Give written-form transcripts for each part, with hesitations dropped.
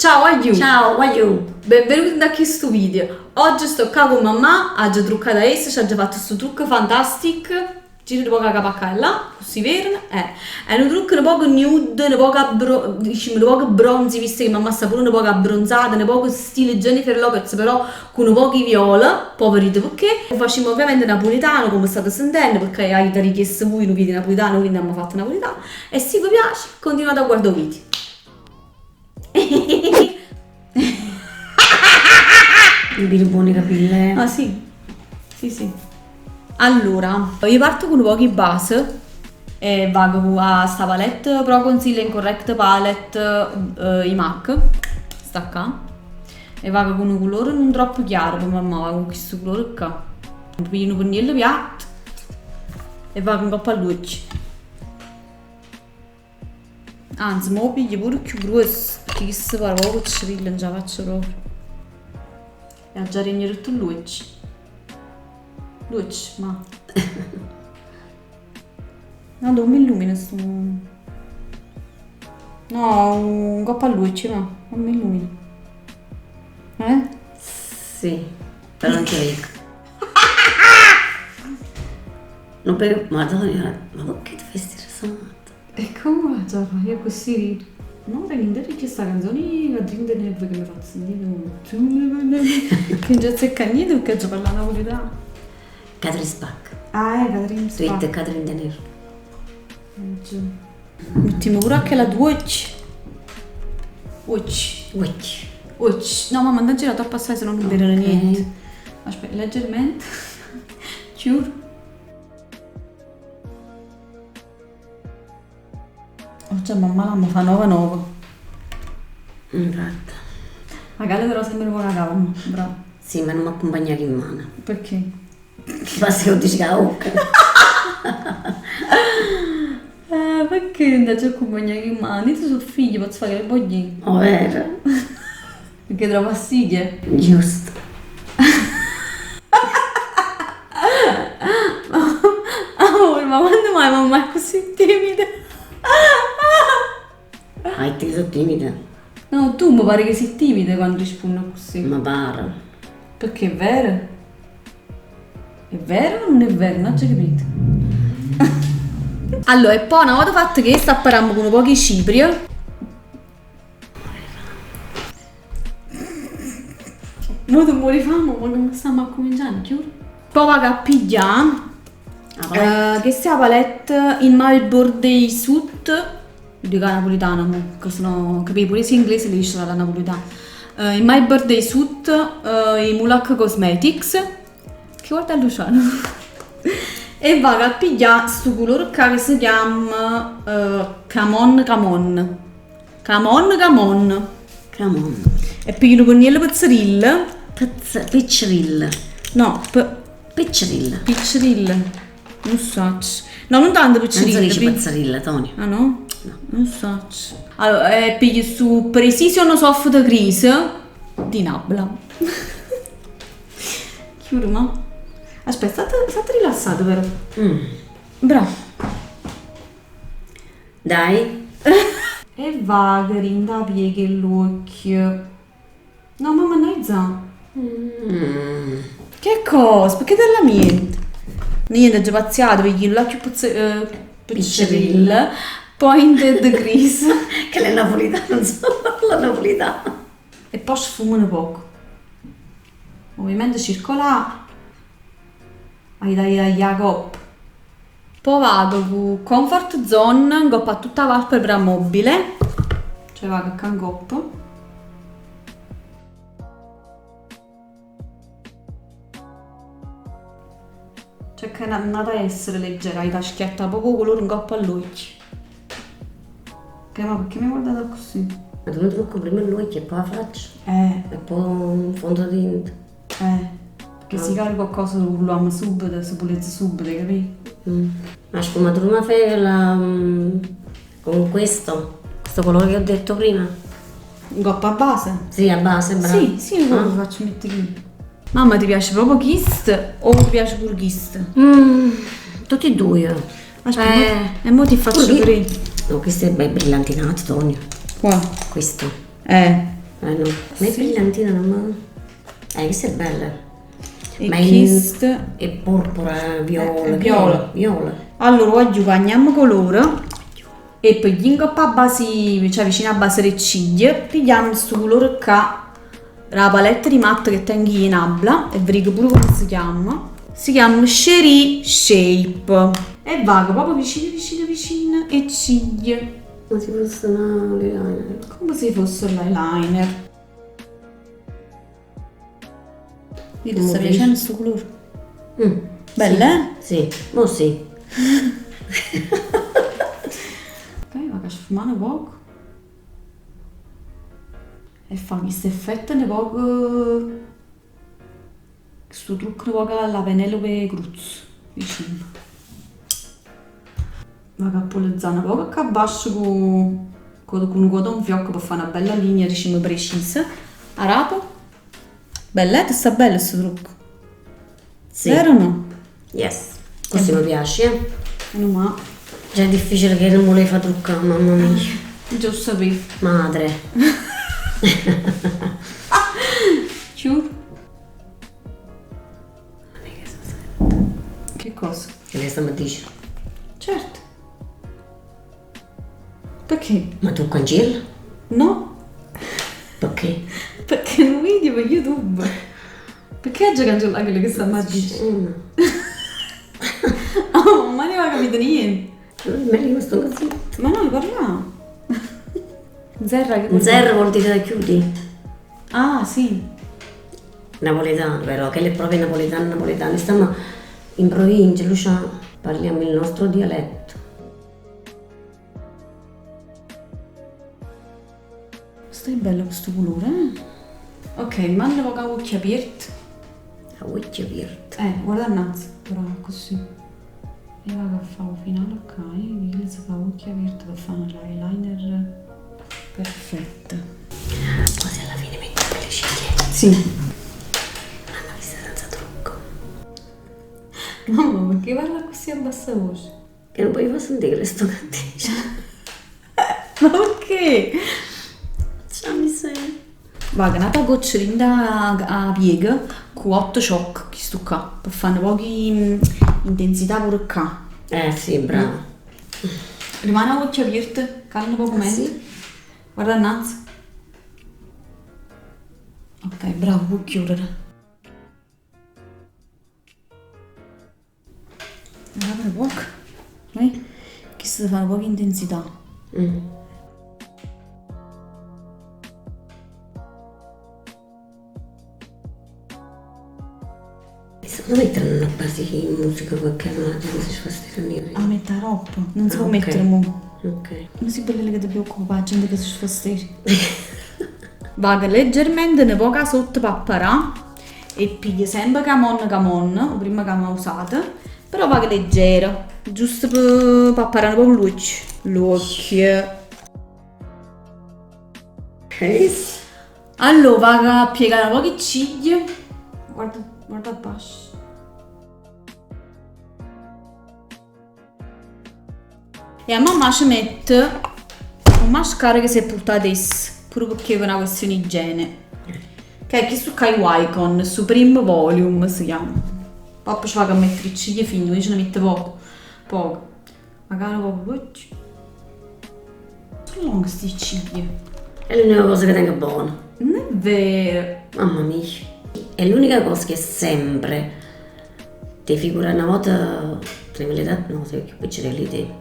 Ciao guagliù! Ciao guagliù! Benvenuti dint' a chistu video. Oggi sto ccà cu mammà, aggio truccato a essa, c'aggio fatto stu trucco fantastic. Gira nu poco 'a capa ccà e là, accussì veren. Eh. È nu trucco nu poco nude, nu poco abbro- dicimm nu poco bronzy, visto che mammà sta pure nu poco abbronzata, nu poco stile Jennifer Lopez però cu nu poco 'e viola, po' vedite pecchè. 'O facimmo ovviamente napulitano, comme state sentenno, pecchè avite richiesto vuje nu video napulitano, quindi ammo fatto napulitano. E si vi piace, continuate a guardà 'o video. Mi vedi buoni i capelli? Ah sì, sì sì. Allora, io parto con nu poco 'e base e vago cu a sta palette Pro Conceal and Correct Palette 'e MAC, sta ccà, e vago cu nu colore nun troppo chiaro pe mammà, vago cu chistu colore ccà. Piglio nu penniello piatto e vago 'ncopp all'uocchie. Anzi, mo 'o piglio pure cchiù gruosso, pecché chisto pare poco piccerillo, nun ce 'a faccio proprio. E aggia regnere tutt l'uocchie. L'uocchie, ma. Addò mi illumina stu. No, 'ncopp all'uocchie, ma non mi illumina. Eh? Sì, però non ti vedo. Non per... Madonna, ma perché ti fai sti risate? E come faccio a fare? Io così rido. No, tengo in sta canzone Catherine Deneuve che mi fa sentire che non c'è azzecca niente perché già parla napoletano. Catherine Spack. Ah, è Catherine Spack. Tweet Catherine Deneuve. Mettiamo pure anche la Watch. Watch. Watch. Watch. No, mamma, non girato troppo assai se no non vedono niente. Aspetta, leggermente. Chiudo. Oggi a mamma l'amma fa 9 9. Infatti. Magari però sempre con la calma, bravo. Sì, ma non mi accompagna in mano. Perché? Basta che lo dici la bocca. Perché non ti accompagna in mano? Io sono figlio, posso fare che voglio. Oh, vero? Perché te lo fastidio? Giusto. Amore, ma quando mai mamma è così timida? Ah, ti sono timida? No, tu mi pare che sei timida quando rispondi così. Ma pare. Perché è vero? È vero o non è vero? Non ho già capito. Allora, e poi una volta fatto che sta apparando con pochi cipria. Mo tu muori fame, ma non stiamo a cominciare, chiudo. Poi vado a pigliare questa è la palette in My Birthday Suit. Dico la napoletana, mo, che sennò capi pure se in inglese le dice la napoletana. In My Birthday Suit i Mulac Cosmetics. Che guarda Luciano. E vado a pigliare sto colore qua che si chiama Come On Come On. Come On Come On. Come on. E piglio un pennello pizzerillo. Piccerilla. No, Piccerilla. Piccerilla. Non so. No, non tanto Non piccerilla. si dice pizzerilla, Tony. Ah no? No. Non so. Allora, piglio su Precision Soft Crease di Nabla. Chiudo, ma. Aspetta, state rilassato però. Bravo. Dai. E va, che rinda piega l'occhio. No, mamma, non è. Che cosa? Perché te la niente? Niente, già pazziato, perché l'occhio piccerilla. Pointed crease. Che le napolitane non so la napolitana. E poi sfumano poco. Movimento circolare. Ai dai a Jacob. Poi vado con Comfort Zone, in coppa a tutta la palpebra mobile. Cioè vado qua in coppa. Cioè che è andata a essere leggera, hai da schiattare poco colore in coppa all'occhio. Che ma perché mi hai guardato così? Ma tu mi trucco prima l'occhio e poi la faccia. E poi un fondo tinta. Perché si carica qualcosa lo amo subito, si pulizza subito, capito? Ma sfumatura una fella con questo colore che ho detto prima. In coppa a base? Sì, a base, bravo. Sì, sì, lo faccio mettere qui. Mamma, ti piace proprio questo o ti piace pure questo? Tutti e due. Aspetta, e mo ti faccio vedere. No, questo è brillantinato, Tonio. Qua? Questo. Eh no, ma il brillantino non mi... Questa è bella. E Ma questo è porpora, viola. È viola. Viola. Allora, oggi cagniamo colore e poi in coppa a base, cioè vicino a base delle ciglia, pigliamo questo colore qua, la palette di matte che tengo io in abla, e vi dico pure come si chiama. Si chiama Cherie Shape. E vago proprio vicino, vicino, vicino e ciglia. Come se fosse una eyeliner. Come se fosse l'eyeliner. Vedi, sta piacendo questo colore. Bella, eh? Sì, mo sì. Ok, va a sfumare un poco. E fa questo effetto un poco... Questo trucco un poco alla Penelope Cruz, vicino. Va a pollizzare un poco qua basso con un cotton fiocco per fare una bella linea, diciamo, precisa. Arapo. Bella, eh? Sta bello questo trucco. Sì. Vero o no? Yes. Così mi piace, eh? No, ma... Già è difficile che non volevo fare truccare, mamma mia. Già lo sapevo. Madre. Chiù. Che cosa? Che lei sta a dire? Certo. Perché? Ma tu cancella? No, Perché? perché è un video per YouTube. Perché oggi cancellare quello che sta a dire? Oh, ma non avevo capito niente. Meglio questo così. Ma noi parliamo. Zerra che Zerra vuol dire chiudi. Ah, sì. Napoletano però, che le prove napoletane, napoletane. Stiamo in provincia, Luciano, parliamo il nostro dialetto. Stai bello questo colore, eh? Ok, manda poca occhi aperti. A occhi aperti. Guarda innanzi, però così. Io vado a fare un finale, ok? Io si fa occhi aperti per fare l'eyeliner perfetto. Quasi alla fine mettiamo le ciglia. Sì. L'hanno vista senza trucco. Mamma, perché parla così a bassa voce? Che non puoi far sentire sto cattivo. Ma perché? Ciao, mi sei. Vaga, una gocciolina a piega con 8 ciocche, questo qua, per fare un po' di intensità pure qua. Sì, bravo. Rimane a occhio aperto, calma un poco meglio. Sì. Guarda innanzi. Ok, bravo, può chiudere. Guarda un poco. Questo fa un po' di intensità. Secondo me mettere una base di musica perché la gente si fa stare. A mettere roba, non si può Ok. mettere mo. Ok. Non si può che ti preoccupa, la gente che si fa stare. Vaga leggermente ne poca sotto papparà e piglia sempre camon camon, o prima che abbiamo usato, però vaga leggera, giusto per papparare un po' l'occhio. L'occhio. Ok. Allora vaga a piegare un po' di ciglia. Guarda, guarda basso. E a mamma ci mette un mascara che si è portato adesso, pure perché è una questione di igiene. Che è questo qua Wycon, Supreme Volume si chiama. Poi ci vado a mettere i ciglia fini, quindi ce ne mette poco. Poco. Magari proprio poco. Sono lunghe queste ciglia. È l'unica cosa che tengo buona. Non è vero. Mamma mia. È l'unica cosa che sempre ti figura una volta, l'età, no, sei più piccola lì te.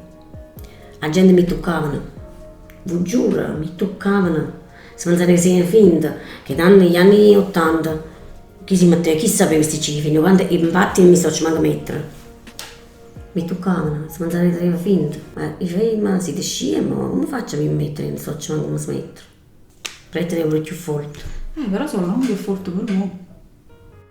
La gente mi toccavano, vi giuro, mi toccavano. Si pensava che sia finta, che negli anni 80, chi si metteva, chi sapeva questi cifre, infatti mi so ci manca mettere. Mi toccavano, si pensava che era finta. Ma io dicevo, ma siete scemo, come faccio a mi mettere, non so ci manca come si mette. Prendere pure più forte. Però sono lunghe e forte per me.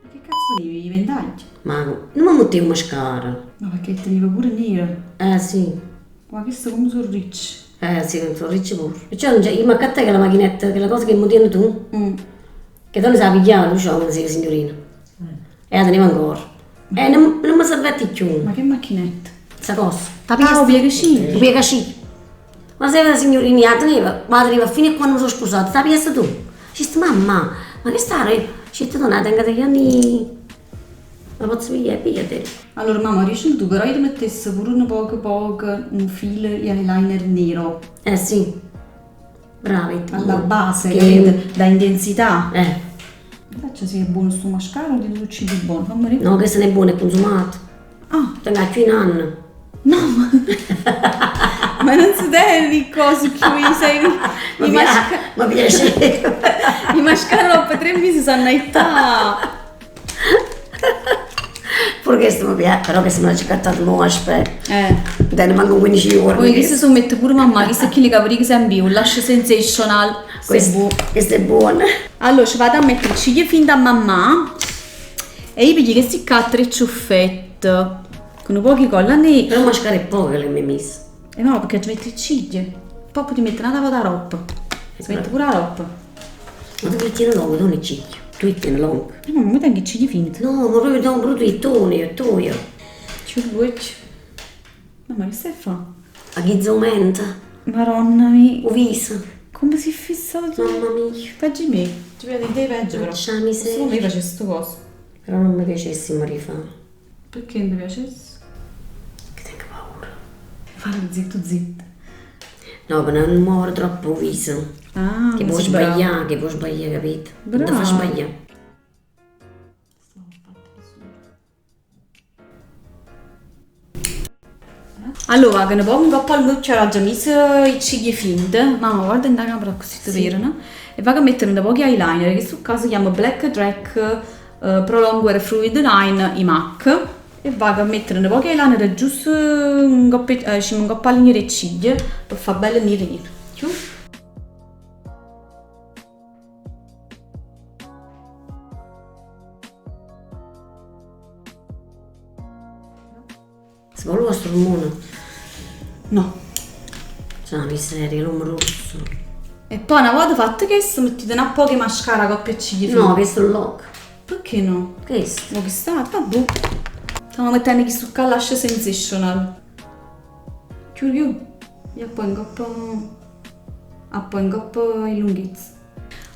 Ma che cazzo tenevi, i ventagli? Ma non mi mettevo mascara. No, perché teneva pure nero. Sì. Ma questo come sono ricci? Sì, sono ricci pure. Cioè, io mi accatto che la macchinetta, che la cosa che mi tieni tu, che tu non sa pigliare, lui c'ha una signorina. E la teneva ancora. E non mi servette più. Ma che macchinetta? Questa cosa. Ah, piegacino. Piegacino. Ma se la signorina la teneva, ma la teneva fino a quando mi sono sposata, la piazza tu. Dicette, mamma, ma chesta dicette, no, la tengo degli anni, la pozzo piglià? Pigliatela. Allora mamma, dici tu, però io ti mettessi pure un poco poco un filo di eyeliner nero. Eh sì, brava. Alla base, che... capito? Da intensità. Eh. Faccia se è buono sto mascara o ti uccidi buono, fammi vedere. No, questo non è buono, è consumato. Ah. Tengo più un anno. No, ma, ma non si deve cose più i sei i mascara. Ma piace. I mascara dopo 3 mesi sanno età. Pure questo mi piace, però questo me l'ha scattato mo, aspetta. Eh. Dai, ne manco 15 giorni. Poi questo si mette pure mamma, questo è chi li capri che sempre un Lash Sensational. Questo è buono. Allora ci vado a mettere ciglia fin da mamma e io piglio questi qua tre ciuffette con un pochi colla nera. Però mascara è poco che le mi messo. Eh no, perché ci metti le ciglia. Poi ti metti una volta roba. Si mette pure la roba. Ma tu li tieni lungo, non i ciglia. Tu li tieni lungo. Eh no, ma tengo i ciglia finti. No, ma proprio no, proprio i toni, il tuo. Ci vuoi. Mamma, che stai a fare? A chi aumenta? Madonna mia. Ho viso. Come si è fissato? Mamma mia. Peggio di me. Ci vedi idee peggio però. Faccia miseria. Secondo me face sto coso. Però non mi piacesse mi rifà. Perché non ti piacesse? Che tengo paura. Fallo zitto zitto. No, per non muovere troppo il viso. Ah, che ma può sei brava. sbagliare, che può sbagliare, capito? Non ti fa Brava. sbagliare. Allora, che ne po' un po' all'occhio ho già messo i ciglia finte. Mamma, guarda in camera così ti vedono. E vado a mettere un po' di eyeliner, che in questo caso si chiama Black Track Pro Longwear Fluid Line i MAC. E vado a mettere un po' di eyeliner giusto un po' un po' a linea di ciglia per far belle nere nere. Chiù. Se vuole questo ormone. No. C'è una miseria, l'uomo rosso. E poi una volta fatto questo, mettete una poca mascara coppia e ciglia No, questo è il look. Perché no? Questo. Ma che sta? Vabbè. Stiamo mettendo qui su Lash Sensational. Chiudi, chiudi. E poi in coppa... A poi in coppa in lunghezza.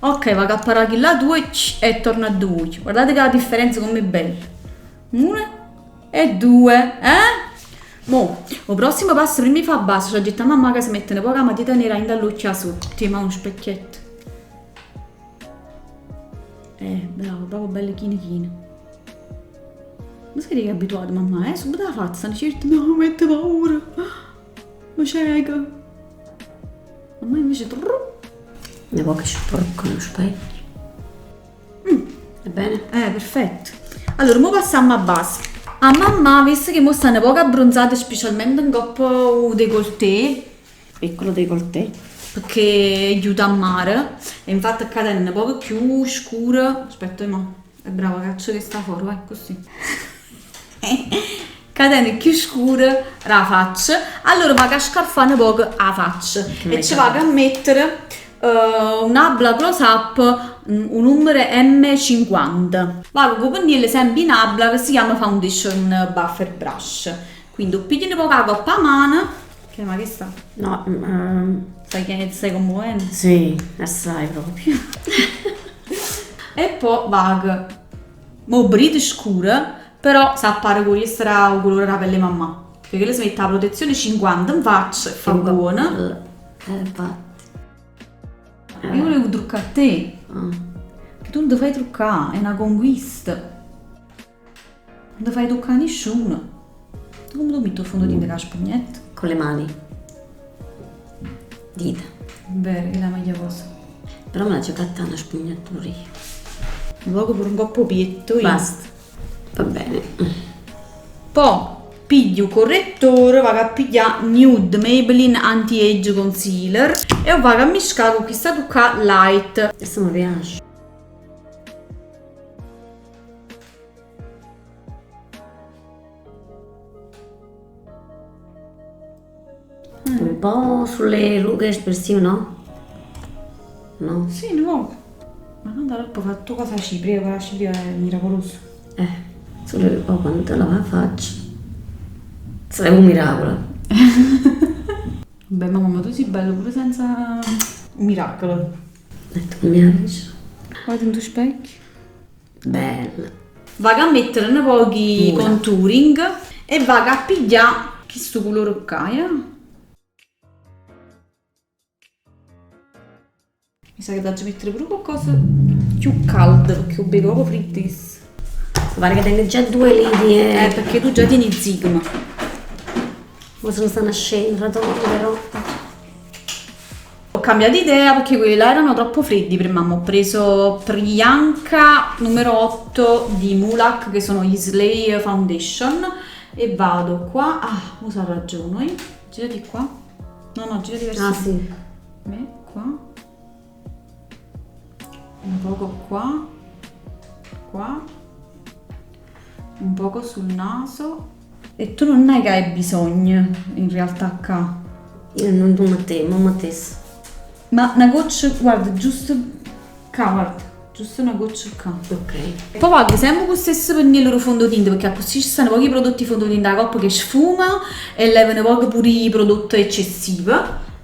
Ok, vado a parare là due e torno a due. Guardate che la differenza come è bella. Una e due, eh? Mo, il prossimo passo prima di fare base, ci ho detto a mamma che si mette una poca matita nera in dall'occhio sotto, ma uno specchietto. Bravo, proprio belle chine chine. Ma sei che è abituato mamma, eh? Subito la faccia, certo, no, mette paura. Ma cieca. Mamma invece... Ne poche sporco lo specchio. Va bene? Perfetto. Allora, ora passiamo a base. A mamma, visto che mo stanno poco abbronzate, specialmente un coppo décolleté, Piccolo décolleté. perché aiuta a mare, e infatti qua è un poco più scura. Aspetta, ma è brava, caccia che sta fuori, vai così. Catene più scure la faccia. Allora vado a scarfare un poco la faccia e ci vado a mettere un Nabla Close Up, un numero M50. Vado con pennello sempre in Nabla che si chiama Foundation Buffer Brush. Quindi piglio un po' la coppa a mano. Che ma che sta? No, Sai che stai commuovendo? Sì, assai proprio. E poi vado. Mo brito scura, però sa appare con sarà il colore della pelle mamma. Perché lei si mette la protezione 50 in faccia e fa buona. Infatti. Io volevo truccare te. Ah. Che tu non ti fai truccare, è una conquista. Non ti fai toccare nessuno. Tu come ti metti il fondotinta con la spugnetta? Con le mani. Dita. Vero, è la meglio cosa. Però me la giocata una spugnetta pure io. Un poco per un coppo pietto. Io. Basta. Va bene. Poi piglio il correttore, vado a pigliare Nude Maybelline Anti-Age Concealer e vado a mischiare con questa qua light. Questo mi piace. Un po' sulle rughe espressive, no? No? Sì, no. Ma non da troppo fatto cosa cipria, quella cipria è miracolosa. Solo che poi quando la faccio sarebbe un miracolo. Beh, mamma, ma tu sei bello pure senza un miracolo. E tu mi piace. Guarda 'int' 'o specchio. Bella. Vaco a mettere nu poco 'e Mura. contouring e vaco a piglià chistu colore ccà, ja. Mi sa che t'aggia mettere pure qualcosa cchiù caldo, perché 'o bevo proprio friddo chisto. Pare che tengo già due linee. Perché tu già tieni zigma. Ma se ne stanno ascendo, però. Ho cambiato idea perché quelli là erano troppo freddi per mamma. Ho preso Priyanka numero 8 di Mulac, che sono gli Slay Foundation. E vado qua. Ah, mo c'ha ragione. Eh. Girati qua. No, no, girati verso Ah, sì. me. Qua. Un poco qua. Qua. Un poco sul naso. E tu non è che hai bisogno in realtà qua. Io non tu a te, mamma te. Ma una goccia, guarda, giusto qua, guarda, giusto una goccia qua. Ok. Poi vado sempre con lo stesso pennello fondotinta perché così ci stanno pochi prodotti fondotinta a coppa che sfuma e levano poco pure i prodotti eccessivi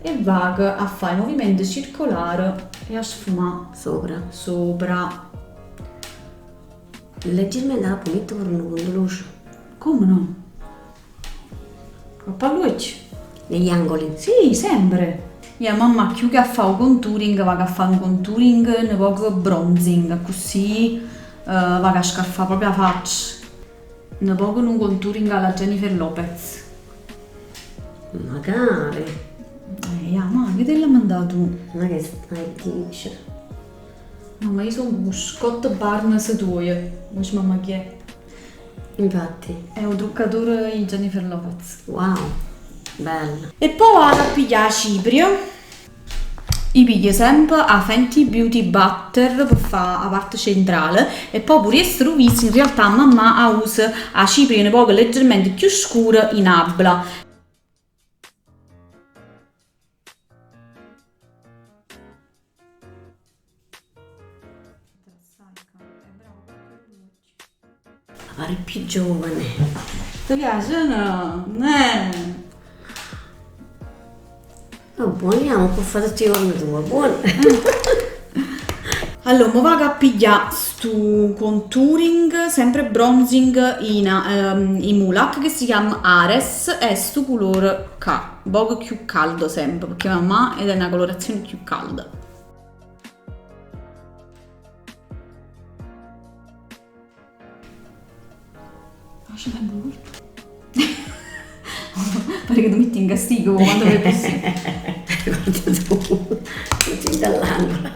e vado a fare movimento circolare e a sfumare Sopra. sopra. Leggermente la metto per un punto luce. Come no? Coppa luce? Negli angoli. Sì, sempre. Mia mamma più che a fare un contouring va a fare un contouring un poco bronzing, così va a scarfare proprio la faccia. Un poco un contouring alla Jennifer Lopez. Magari. Ja, ma che te l'ha mandato? Ma che stai dice? No, ma io sono un Scott Barnes tuo. Non so mamma chi è. Infatti. È un truccatore di Jennifer Lopez. Wow. Bello. E poi vado a pigliare cipria. Io piglio sempre a Fenty Beauty Butter per fare la parte centrale e poi pure questo viso in realtà mamma usa a cipria un poco leggermente più scura in abla. Pare più giovane. Ti piace no? Oh, buoniamo, può fare tutti i giorni tua, buono. Allora, mo vado a pigliare sto contouring, sempre bronzing in Mulac, che si chiama Ares, è sto colore K, poco più caldo sempre, perché mamma è una colorazione più calda. Lascia tempo molto. Pare che ti metti in castigo quando fai così. Guarda tu, tutti dall'angolo.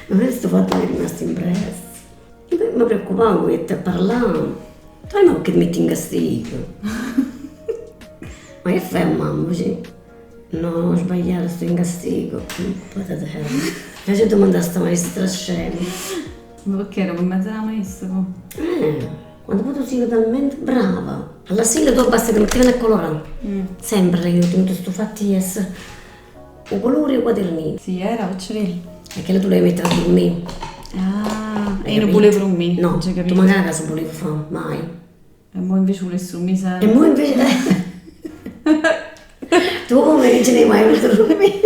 Ma questo fatto mi è rimasto impresso. Io mi preoccupavo che te parlavo. Tu ma perché ti metti in castigo? Ma che fai mamma? Sì? No, ho sbagliato, sto in castigo. Patata. Mi ha domandato sta maestra scema. Ma perché ero in mezzo alla maestra? Quando poi tu sei talmente brava. Alla fine tu basta che mettevano a colorare. Sempre io ho tenuto sto fatto di essere o colore o quadernino. Sì, era piccerello. Perché tu le mettevi a dormire. Ah, e non volevo dormire. No, non tu magari a casa volevi fare, mai. E mo invece volessi dormire sempre. E mo invece... Tu pomeriggio ne mai per dormire.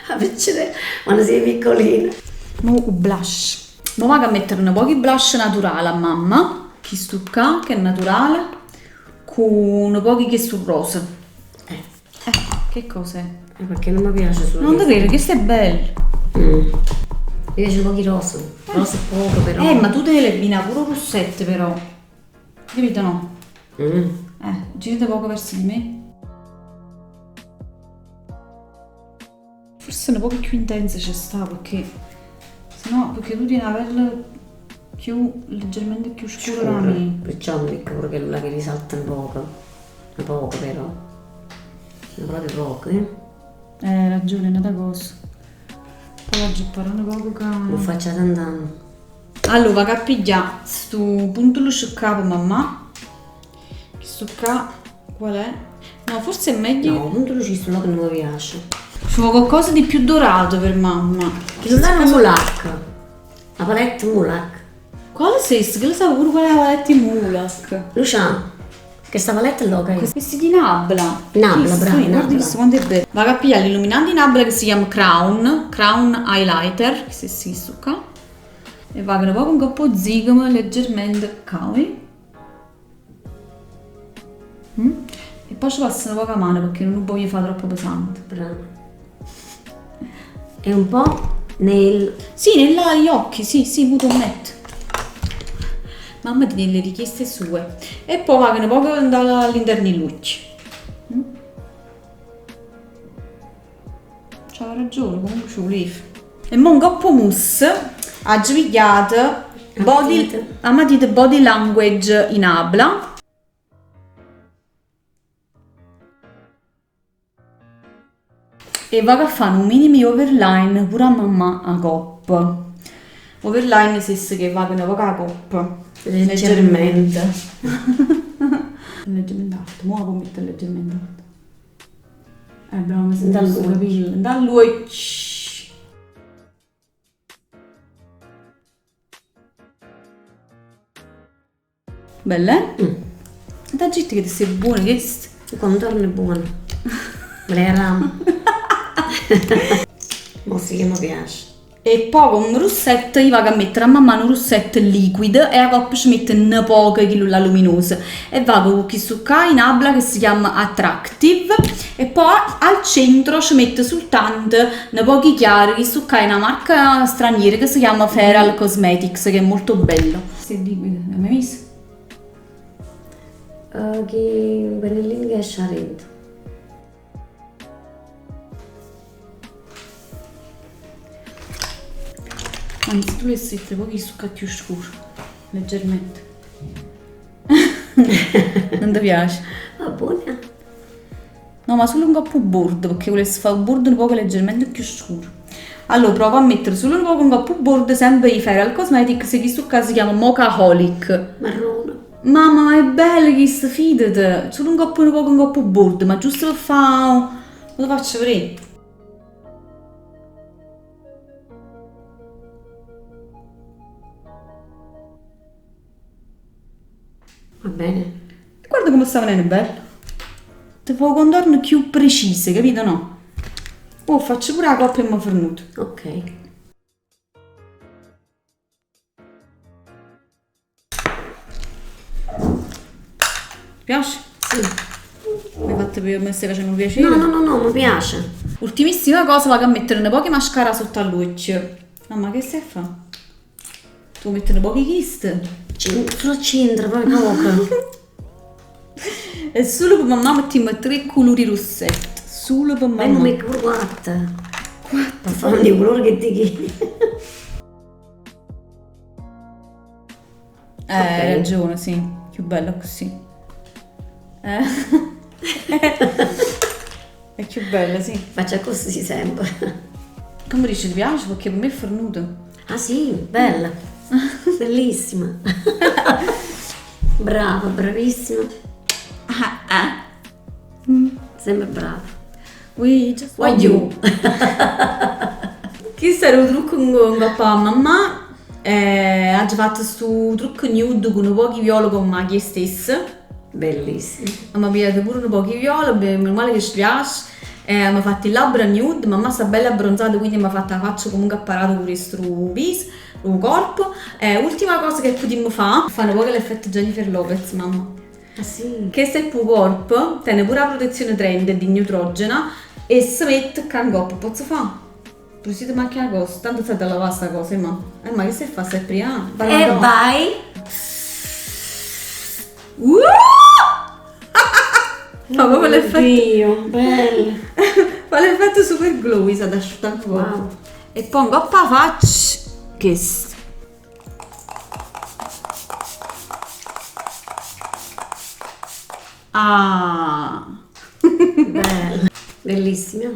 A piacere, quando sei piccolina. Mo un blush. Mo vado a mettere un po' di blush naturale a mamma. Questo qua, che è naturale, con un po' che sul rosa. Che cos'è? Perché non mi piace solo. Non ti credo, questo è bello. Mi piace pochi rosa. Rosa è poco però. Ma tu te le bina pure rossette però. Capito no? Girate poco verso di me. Forse un po' più intensa ci sta perché. Sennò perché tu tieni la pelle più leggermente più scura da me. Perciò mi ricordo che là che risalta un poco. Un poco però. Non proprio poco, eh? Hai ragione, è un'altra cosa. Poi oggi parlo poco che. Non faccia tanto. Allora, vado a pigliare sto punto luce qua per mamma. Questo qua qual è? No, forse è meglio. No, punto luce solo che non mi piace. Ci vuole qualcosa di più dorato per mamma. Che non è una Mulac. La palette Mulac. Quale sei? Che lo sa pure qual è la palette Mulac. Lucia, Chesta palette loca è? Questi di Nabla. Nabla, Questo, brava, guarda Nabla. questo quanto è bello. Vado a pigliare l'illuminante di Nabla che si chiama Crown, Crown Highlighter, che si questo qua. E vado un po' con un po' zigomo leggermente qua. E poi ci passo una poca mano perché non lo voglio fare troppo pesante. Brava. E un po' nel... Sì, negli occhi, sì, sì, muto metto. Mamma tiene le richieste sue. E poi vado un poco all'interno dell'occhio. C'aveva ragione, comunque ci volevo. E mo un coppo mousse ha pigliato body, a matita Body Language in Nabla. E vado a fare un mini overline pure a mamma a coppa. Overline stesso che va una poca a coppa. Leggermente. Leggermente alto, mo la può mettere leggermente alto. Abbiamo messo Dall'occhio. capello. Dall'occhio. Bella, eh? Da gente che ti sei buona, che Il contorno è buono. Me l'era. Mo sì che mi piace. E poi con un rossetto io vado a mettere a man mano un rossetto liquido e a coppia ci metto un poco di la luminosa. E vado con questo qua in Nabla che si chiama Attractive e poi al centro ci metto soltanto un pochi chiari, questo qua è una marca straniera che si chiama Feral Cosmetics, che è molto bello. Questo è liquido, l'hai mai visto? Che pennellino che esce dentro. Anzi, tu le mettere pochi succa più scuro, leggermente. Non ti piace? Va buona. No, ma solo un po' più bordo, perché volessi fare un bordo un poco leggermente più scuro. Allora, provo a mettere solo un poco un po' più bordo, sempre i Feral Cosmetics, che questo qua si chiama Mochaholic. Marrone. Mamma, ma è bello questo, fidati. Solo un po' un po' più bordo, ma giusto per fare... Lo faccio vedere. Va bene. Guarda come sta venendo bello. Ti fa un contorno più preciso, capito no? Oh, faccio pure la coppia e mi fornuto. Ok. Ti piace? Sì. Mi hai fatto mi stai facendo un piacere? No, no, no, no, mi piace. Ultimissima cosa, vado a mettere un pochi mascara sotto all'occhio. Mamma, che stai a fare? Tu vuoi mettere pochi chist? Solo c'entra, proprio poco. E solo per mamma mettiamo tre colori rossetti. Solo per Ma non mamma. metto pure quattro. Per fare di colore che ti chiedi. Hai ragione, sì. Più bello così. È più bella, sì. Faccia così sempre. Come dici, ti piace? Perché per me è fornuto. Ah sì, bella. Bellissima. Brava, bravissima. Sempre brava. We just Want you. Questo era un trucco con papà e mamma. Ha già fatto questo trucco nude con un pochi viola con Maggie stessa. Bellissimo. Mi piace pure un pochi viola, meno male che ci piace. Mi ha fatto il labbra nude, mamma sta bella abbronzata, quindi mi ha fatto la faccia comunque apparato pure questo viso, il corpo. Ultima cosa che potremmo fare, fare un po' l'effetto Jennifer Lopez, mamma. Ah sì. Che se il tuo corpo tiene pure la protezione trend di Neutrogena e si mette cangop, posso fare? Prosite macchina cosa, tanto stai da lavare sta cosa, ma. Ma che stai fa? Stai prima? E vai! Fa proprio l'effetto. Oddio, bello! Fa l'effetto super glowy, si asciutta un po'. Wow. E poi un coppa faccio questo. Ah! Bella! Bellissima!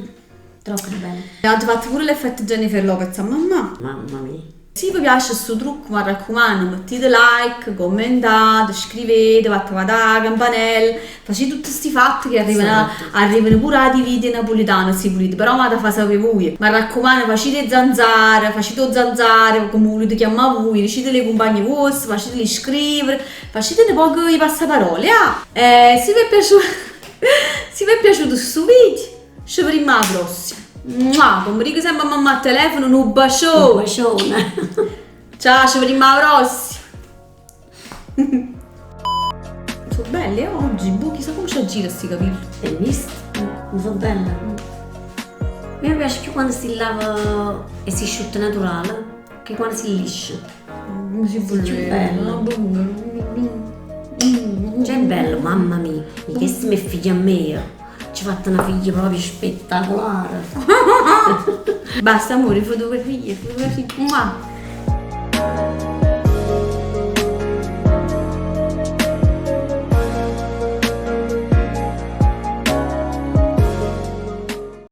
Troppo bella! Ho fatto pure l'effetto Jennifer Lopez a mamma. Mamma mia! Si vi piace stu trucco, m'arraccumanno, mettite like, commentate, scrivete, attivate 'a campanella, facite tutti sti fatti che arrivano, arrivano pure ati video napoletani si volete, però m'ate fa sapere voi. M'arraccumanno, facite zanzare, facite 'o zanzare, come volete chiamare voi, dicitele ai compagni vostri, faciteli scrivere, facite un poco i passaparole, ah! Se vi è piaciuto, se vi è piaciuto sto video, ci vediamo alla prossima. Mua, come dico sempre a mamma al telefono, un bacione. Un bacione. Ciao, ci vediamo alla prossima. Sono belli eh, oggi, boh, chissà come ci gira sti capelli. È misto? Non sono bella. A me piace più quando si lava e si asciutta naturale che quando si liscia. Come si Più bello. Cioè è bello, mamma mia. Che si mi figlia a me. Ci ha fatto una figlia proprio spettacolare. Basta amore, fotografie, fotografie. Mua.